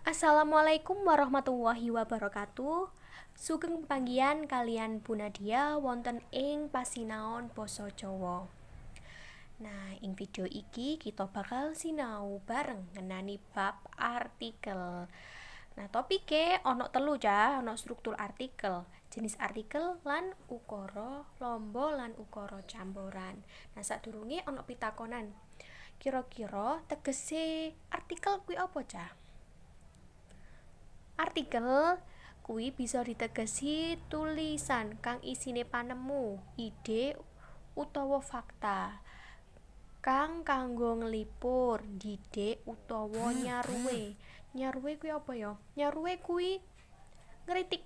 Assalamualaikum warahmatullahi wabarakatuh. Sugeng pepanggihan kaliyan Bu Nadia wonten ing pasinaon basa Jawa. Nah, ing video iki kita bakal sinau bareng ngenani bab artikel. Nah, topike ana telu, cah, ana struktur artikel, jenis artikel lan ukara lamba lan ukara camboran. Nah, sadurunge ana pitakonan. Kira-kira tegese artikel kuwi apa, cah? Artikel kuwi bisa ditegesi tulisan kang isine panemu, ide utawa fakta kang kanggo nglipur, ndhidhik utawa nyaruwe. Nyaruwe kuwi apa ya? Nyaruwe kuwi ngritik.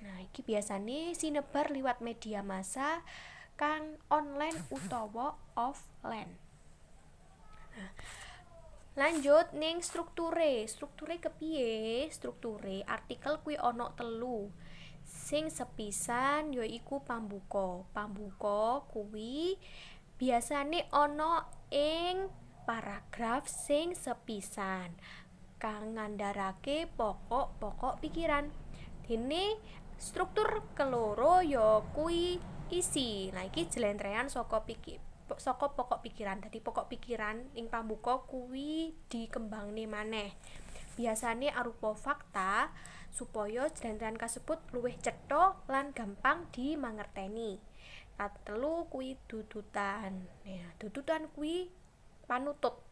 Nah, iki biasane sinebar liwat media massa kang online utawa offline. Nah, lanjut ning strukture. Strukture kepiye? Strukture artikel kuwi ana telu. Sing sepisan yaiku pambuka. Pambuka kuwi biasane ana ing paragraf sing sepisan kang ngandharake pokok-pokok pikiran. Dene struktur keloro ya kuwi isi. Nah, iki jlentrehan saka pokok pikiran. Dadi pokok pikiran ing pambuka kuwi dikembangne maneh. Biasane arupa fakta supaya jlentrehan kasebut luwih cetha lan gampang dimangerteni. Katelu kuwi dudutan. Nah, dudutan kuwi panutup.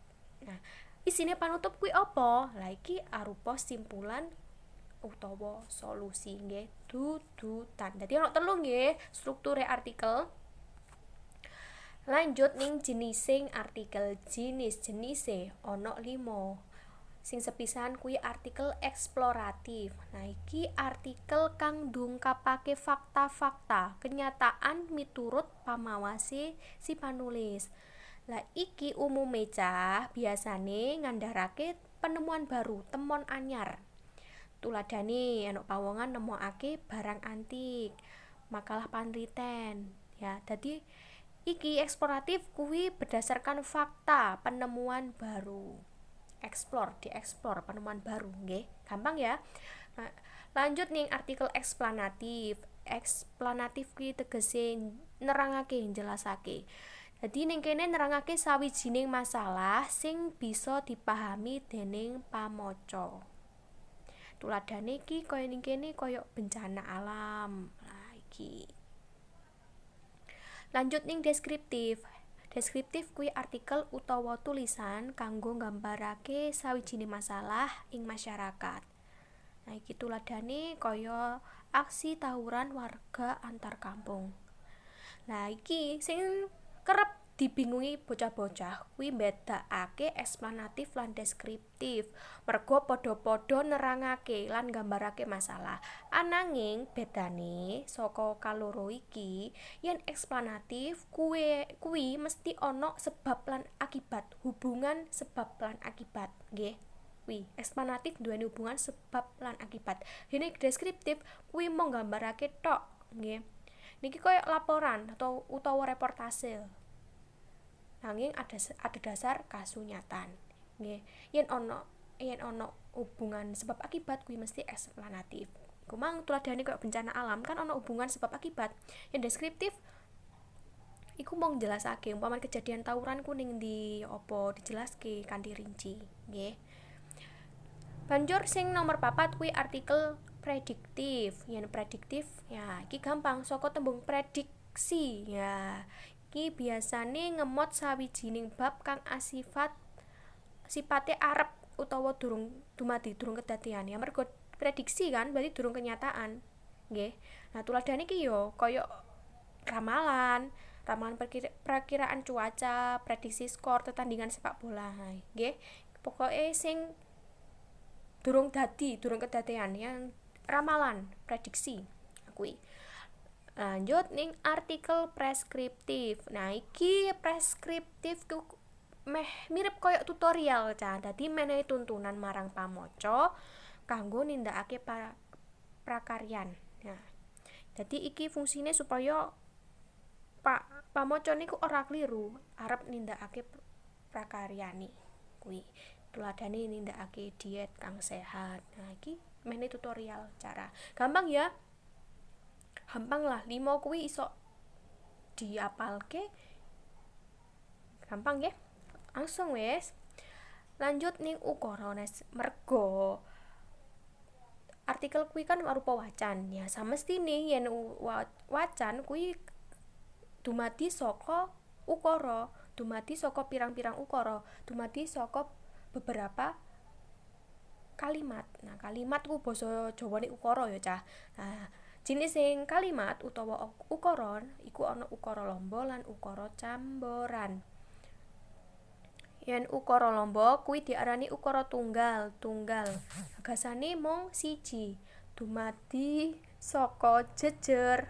Nah, isine panutup kuwi apa? Lah, iki arupa simpulan utawa solusi, nggih, dudutan. Dadi ana telu nggih strukture artikel. Lanjut ning jenising artikel. Jenis-jenise ana 5. Sing sepisan kuwi artikel eksploratif. Nah, iki artikel kang ndungkapake fakta-fakta, kenyataan miturut pamawase si panulis. Lah, iki umume, cah, biasane ngandharake penemuan baru, temon anyar. Tuladhane ana pawongan nemokake barang antik, makalah panliten, ya. Dadi iki eksploratif kuwi berdasarkan fakta penemuan baru. Explore, dieksplor penemuan baru, nggih. Gampang ya. Nah, lanjut ning artikel eksplanatif. Eksplanatif kuwi tegese nerangake, jelasake. Dadi ning kene nerangake sawijining masalah sing bisa dipahami dening pamaca. Tuladhane iki kaya ning kene kaya bencana alam. Lah, iki. Lanjut ning deskriptif. Deskriptif kuwi artikel utawa tulisan kanggo nggambarake sawijining masalah ing masyarakat. Nah, iki tuladhane kaya aksi tawuran warga antar kampung. Nah, iki sing kerep dibingungi bocah-bocah kuwi mbedakake eksplanatif lan deskriptif. Mergo padha-padha nerangake lan nggambarake masalah. Ananging bedane saka kaloro iki, yen eksplanatif kuwi mesti ana sebab lan akibat, hubungan sebab lan akibat, nggih. Kuwi eksplanatif duweni hubungan sebab lan akibat. Dene deskriptif kuwi mung nggambarake tok, nggih. Niki koyo laporan atau utawa reportase. Nanging ada dasar kasunyatan. Nggih. Yen ana hubungan sebab akibat kuwi mesti eksplanatif. Iku mang tuladhane koyo bencana alam kan ana hubungan sebab akibat. Yen deskriptif iku mung jelasake umpamane kejadian tawuran ku ning ndi, apa dijelaske kanthi rinci, nggih. Banjur sing nomor 4 kuwi artikel prediktif. Yen prediktif ya iki gampang saka tembung prediksi ya. Iki biasane ngemot sawijining bab kang asifat sipate arep utawa durung dumadi, durung kedadean ya, mergo prediksi kan berarti durung kenyataan, nggih. Nah, tuladhane iki yo kaya ramalan, ramalan perakiraan cuaca, prediksi skor pertandingan sepak bola, nggih. Pokoke sing durung dadi, durung kedadean, yang ramalan, prediksi kuwi. Lanjut ning artikel preskriptif. Nah, iki preskriptif ku meh mirip koyo tutorial, cah. Dadi menehi tuntunan marang pamaca kanggo nindakake prakaryan. Nah, dadi iki fungsine supaya pak pamaca niku ora kliru arep nindakake prakaryane kuwi. Tuladhane nindakake diet kang sehat. Nah, iki mene tutorial cara. Gampang ya? Gampang lah, 5 kuwi iso diapalke. Gampang ya? Langsung wis. Lanjut ning ukara nes mergo artikel kuwi kan arupa wacan ya, samestine yen wacan kuwi dumadi saka ukara, dumadi saka pirang-pirang ukara, dumadi saka beberapa kalimat. Nah, kalimat ku basa Jawane ukara ya, Cah. Nah, jenis sing kalimat utawa ukara iku ana ukara lamba lan ukara camboran. Yen ukara lamba kuwi diarani ukara tunggal, tunggal. Gagasane mung siji, dumadi saka jejer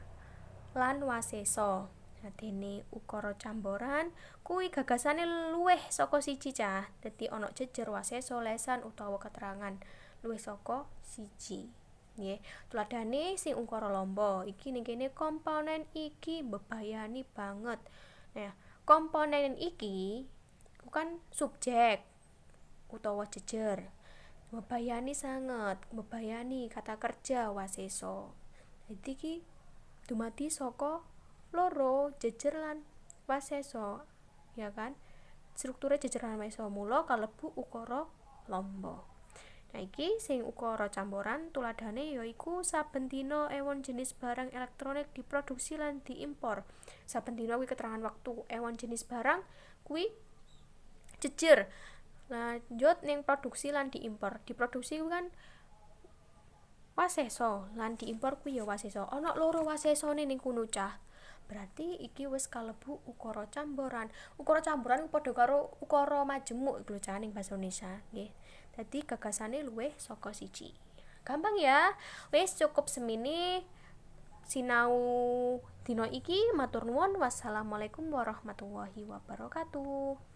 lan wasesa. Nah, dene ukara camboran kuwi gagasane luwih saka siji, Cah. Dadi ana jejer, wasesa, lesan utawa keterangan luwih saka siji. Nggih, tuladhane sing ukara lamba iki ning kene komponen iki mbebayani banget. Nah, komponen iki kan subjek utawa jejer, mbebayani sanget, mbebayani kata kerja wasesa. Dadi iki dumadi saka loro, jejer lan wasesa, ya kan? Strukture jejer lan wasesa, mula kalebu ukara lamba. Nah, iki sing ukara camboran tuladhane yaiku saben dina ewon jenis barang elektronik diproduksi lan diimpor. Saben dina kuwi keterangan waktu, ewon jenis barang kuwi jejer. Lanjut ning produksi lan diimpor. Diproduksi kuwi kan wasesa, lan diimpor kuwi ya wasesa. Ana loro wasesane ning kono, Cah. Berarti iki wis kalebu ukara camboran. Ukara camboran padha karo ukara majemuk iku lho, Cah, ning basa Indonesia, nggih. Dadi gagasane luwih saka siji. Gampang ya. Wis cukup semene sinau dina iki. Matur nuwun. Wassalamualaikum warahmatullahi wabarakatuh.